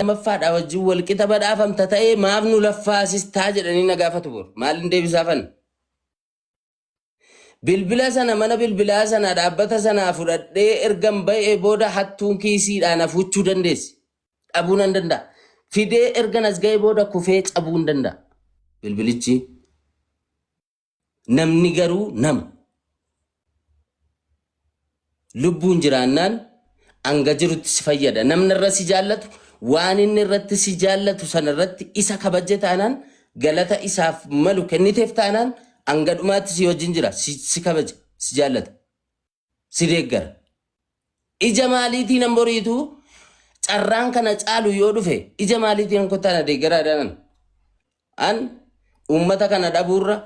Lammaffaadha wajjin walqixa badhaafamta ta'ee maaf nu laffaasistaa jedhanii na gaafatu bor. Maalin deebisaafan? Bilbila sana mana bilbilaa sana dhaabbata sanaa fudhadhee ergan ba'ee booda hattuun kiisiidhaan hafuuchuu dandeessi. Dhabuu nan danda'a. Fidee ergan as ga'ee booda kufee cabuu hin danda'a. Bilbilichi namni garuu nama. Lubbuun jiraannaan hanga jirutti si fayyada. Namni irra si jaallatu waan inni irratti si jaallatu sana irratti isa kabajje taanaan galata isaaf malu kenniteef taanaan hanga dhumaatti si wajjin jira. Si kabaja, si jaallata, si deeggara. Ija maaliitiin an boriitu carraan kana caalu yoo dhufe ija maaliitiin an kottaa na deeggaraa jedhan. An uummata kana dhabuurra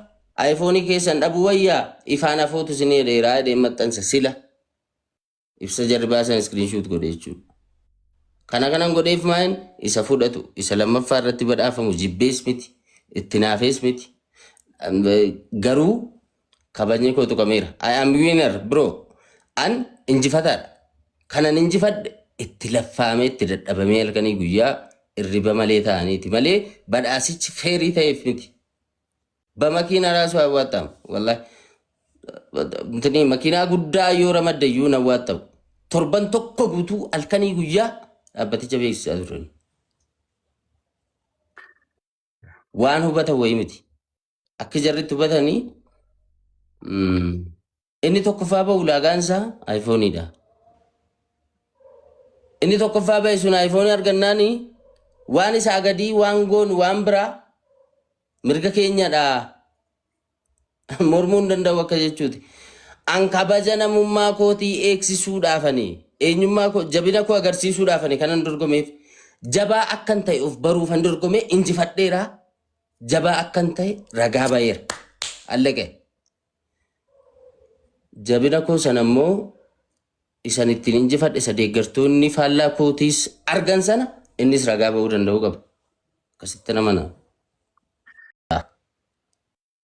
iPhone keessan dhabuu wayyaa ifaan hafootu isin jedheeraa jedhee maxxansa sila ibsa jarri baasan screenshot godhe jechuudha. Kana kanan godheef maayin isa fudhatu isa lammaffaa irratti badhaafamu jibbees miti itti naafees miti garuu kabajni koo tuqameera. I am winner bro. An injifataadha. Kanan injifadhe itti laffaamee itti dadhabamee halkanii guyyaa irriba malee ta'aniiti malee badhaasichi feerii ta'eef miti. Bamakiina raasuu hawwaatamu. Wallahi. Intini makiinaa guddaa yoo ramadde iyyuu hin hawwaattamu. Torban tokko guutuu halkanii guyyaa dhaabbaticha beeksisaa turan. Waan hubatan wayii miti. Akka jarri itti hubatanii inni tokkoffaa ba'u ulaagaan isaa iPhone'dha. Inni tokkoffaa ba'e sun iPhone argannaani waan isaa gadii waan goonu waan biraa mirga keenyadha. Mormuu hin danda'u akka jechuuti. An kabaja namummaa kootii eegsisuudhaafani eenyummaa koo jabina koo agarsiisuudhaafani kanan dorgomeef jabaa akkan ta'e of baruufan dorgome injifadheera. Jabaa akkan ta'e ragaa ba'eera. Alleqe. Jabina koo sana immoo isan ittiin injifadhe isa deeggartoonni faallaa kootiis argan sana innis ragaa ba'uu danda'uu qaba. Akkasitti nama na.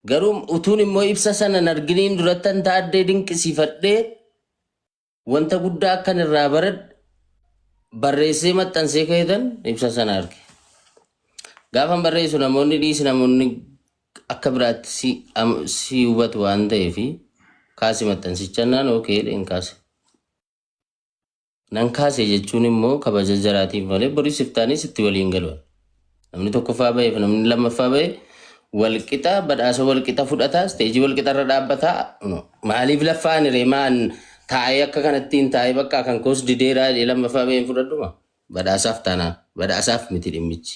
Garuu utuun immoo ibsa sana hin arginiin durattan taaddee dinqisiifadhee Wanta guddaa akkan irraa baradhe barreessee maxxansee ka'eetan ibsa sana arge. Gaafan barreessu namoonni dhiisi namoonni akka biraatti si hubatu waan ta'eef kaasi maxxansicha naan ookee jedheen kaase. Nan kaase jechuun immoo kabaja jaraatiif malee boris iftaanis itti waliin galu. Namni tokkoffaa ba'eef namni lammaffaa ba'e walqixa badhaasa walqixa fudhata isteejii walqixa irra dhaabbata. No. Maaliif laffaan hiree maan taa'ee akka kanatti hin taa'ee bakka kan koos dideeraa jedhee lammaffaa ba'een fudhadhuma. Badhaasaaf taanaan badhaasaaf miti dhimmichi.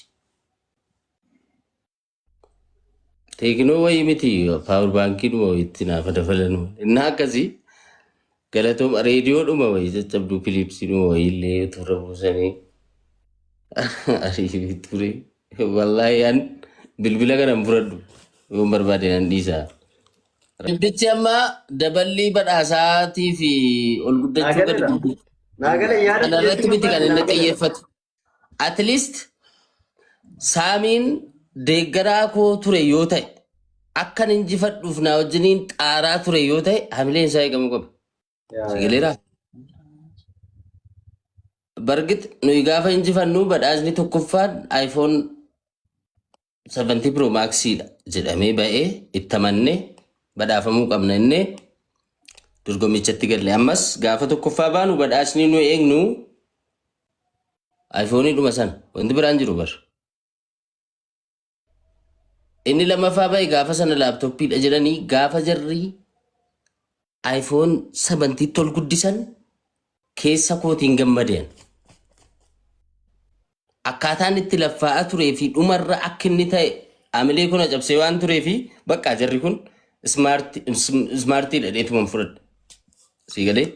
Teeknoo wayii miti paawur baankiidhuma wayiitti naaf dabalan. Innaa akkasii galatooma reediyoodhuma wayii caccabduu filiipsiidhuma wayii illee turre buusanii ariifii ture. Wallaahi an bilbila kana hin fudhadhu yoon barbaade nan dhiisa. Dubbichi amma daballii badhaasaatii fi ol Naa guddachuu gadi galeera. guddachuu Naa gale yaada kana irratti jechuun miti kan barbaade inni naa galeera. xiyyeeffatu. At least Saamiin deeggaraa koo ture yoo ta'e akkan injifadhuuf naa wajjiniin xaaraa ture yoo ta'e hamileen isaa eegamuu qaba. Yaa Si yaa. galeeraa? Bargit nuyi gaafa injifannu badhaasni tokkoffaan iPhone 70 Pro Max dha jedhamee ba'ee itti amannee badhaafamuu qabna innee dorgommichatti galle. Ammas gaafa tokkoffaa baanu badhaasni nu eegnu iPhone dhuma sana wanti biraan jiru bar. Inni lammaffaa ba'e gaafa sana laaptooppiidha jedhanii gaafa jarri iPhone 17 ol guddisan keessa kootiin gammadeen. Akkaataan itti laffaa'aa turee fi dhumarra akka inni ta'e amilee kun cabsee waan turee fi bakka jarri kun ismaartiidha dheetuman fudhadhe. Sii galee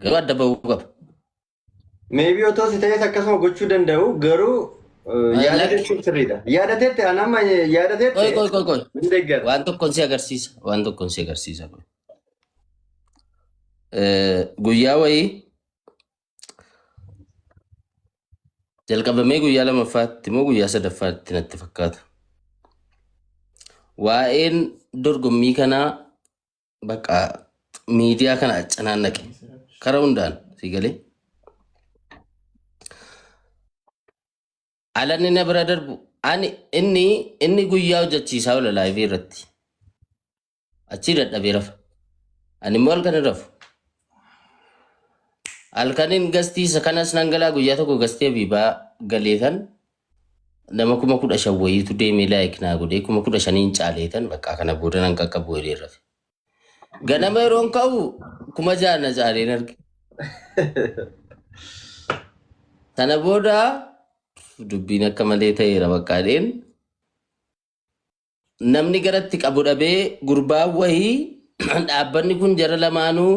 garuu adda bahuu qaba. Maybe otoo si ta'es akkasuma gochuu danda'u garuu yaada Lakki. jechuun sirriidha. Yaadateette an amma Qoy yaadateette qoy qoy qoy. hin deeggara. Waan tokkoon si agarsiisa. Waan tokkoon si agarsiisa. Qoy. Guyyaa wayii jalqabamee guyyaa lamaffaatti moo guyyaa sadaffaatti natti fakkaata. Waa'een dorgommii kanaa bakka miidiyaa kana cinaannaqe. Karaa hundaan si galee. Alanni na bira darbu ani inni guyyaa hojjechiisaa oola live irratti. Achii dadhabee rafa. Ani immoo halkan hin rafu. Halkanin guest isa kanas nan galaa. Guyyaa tokko guest Abiibaa galeetan nama 15,000 wayiitu deemee like naa godhee 15,000n caaleetan bakka kana booda nan qaqqabu jedhee rafe. Ganama yeroon ka'u 6,000 na caaleen arge. Sana booda dubbiin akka malee ta'eera bakkaadheen namni garatti qabu dhabee gurbaan wayii dhaabbanni kun jara lamaanuu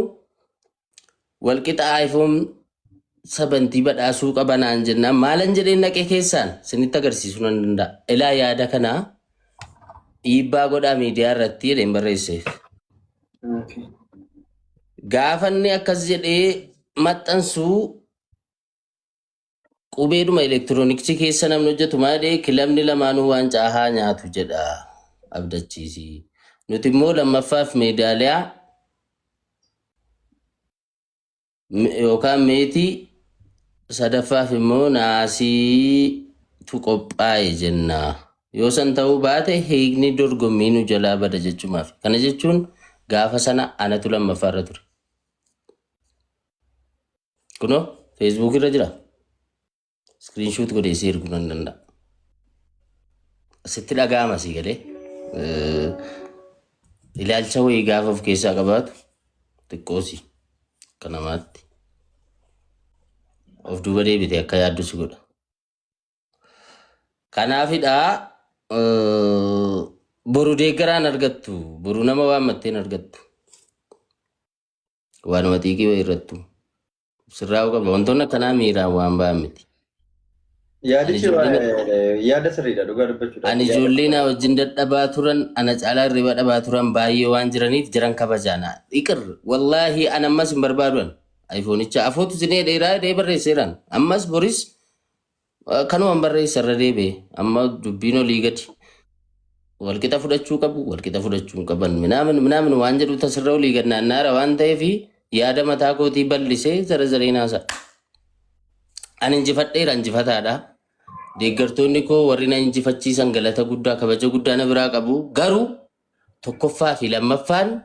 walqixa iPhone 17 badhaasuu qaba naan jennaan maalan jedheen naqee keessaan sinitti agarsiisuu nan danda'a. Ilaa yaada kanaa dhiibbaa godhaa miidiyaa irratti jedheen barreesseef. Gaafa inni akkas jedhee maxxansuu qubeedhuma elektirooniksii keessa namni hojjetu maal jedhee kilabni lamaanuu waancaa haa nyaatu jedha abdachiisi. Nuti immoo lammaffaaf meedaaliyaa yookaan meetii, sadaffaaf immoo naasiitu qophaa'e jenna. Yoo san ta'uu baate hiikni dorgommii nu jalaa bada jechumaaf. Kana jechuun gaafa sana anatu lammaffaarra ture. Kunoo Facebook irra jira. Screenshot godhee si erguu nan danda'a. Asitti dhaga'ama si galee. Ilaalcha wayii gaafa of keessaa qabaatu xiqqoosi akka namaatti. Of duuba deebite akka yaaddu si godha. Kanaafidha boru deeggaraan argattu, boru nama waammattee hin argattu. Waanuma xiiqii wayii irrattu. Sirraa'uu qaba. Wantoonni akkanaa miiraan waan ba'an miti. Ani Yaadichi ijoolleen yaada sirriidha dhugaa dubbachuudhaaf. Ani ijoollee na wajjin dadhabaa turan, ana caalaa hirriba dhabaa turan baay'ee waan jiraniif jiran kabajaana. Iqir wallaahi an ammas hin barbaadu an. iPhoneicha afootu sinee dheeraa dheeree barreesseeraan. Ammas boris kanumaan barreessa irra deebi'e. Amma dubbiin olii gadi. Walqixa fudhachuu qabu, walqixa fudhachuu hin qaban. Minaamin minaamin waan jedhu tasirra olii gad naannaara waan ta'eef yaada mataa kootii bal'isee zara zareen haasa'a. Ani injifadheera, injifataadha. Deeggartoonni koo warri na injifachiisan galata guddaa kabaja guddaa na biraa qabu. Garuu tokkoffaa fi lammaffaan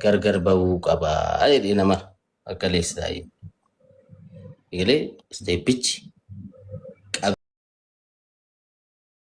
gargar bahuu qaba jedhee nama akka leessaayee. Egalee stepichi